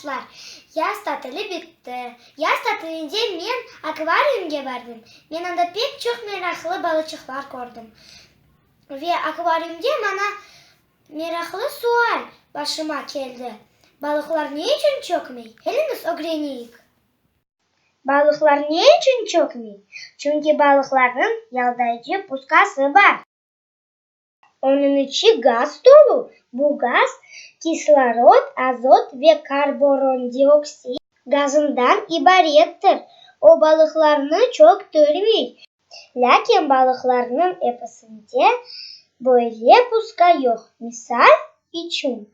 dostlar! Yaz tatili bitti. Yaz tatilinde men akvariumge bardım. Men anda pek çoq meraqlı balıçıqlar kördim. Ve akvariumde maña meraqlı sual başıma keldi, Balıqlar ne içün çökmey? Keliñiz ögreneyik. Balıqlar ne içün çökmey? Çünki balıqlarnıñ yaldayıcı puskası bar. Onıñ içi gaz tolu, bu gaz kislorod, azot ve karborondioksid gazından ibarettir. O, balıqlarnı çöktürmey. Lâkin balıqlarnıñ episinde böyle puska yoq. Misal içün,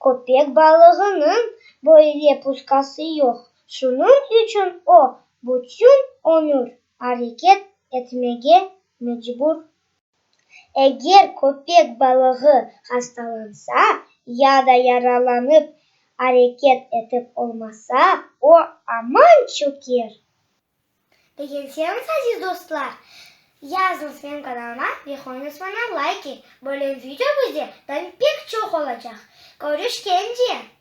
köpek balığınıñ böyle puskası yoq, şunıñ içün o, bütün ömür areket etmege mecbur. Eger köpek balığı hastalansa ya da yaralanıp areket etip olmasa, o aman çöker. Begenseñiz, aziz dostlar, yazıñız menim kanalıma ve qoyuñız maña layki, böyle video bizde daa pek çoq olacaq. Körüşkence!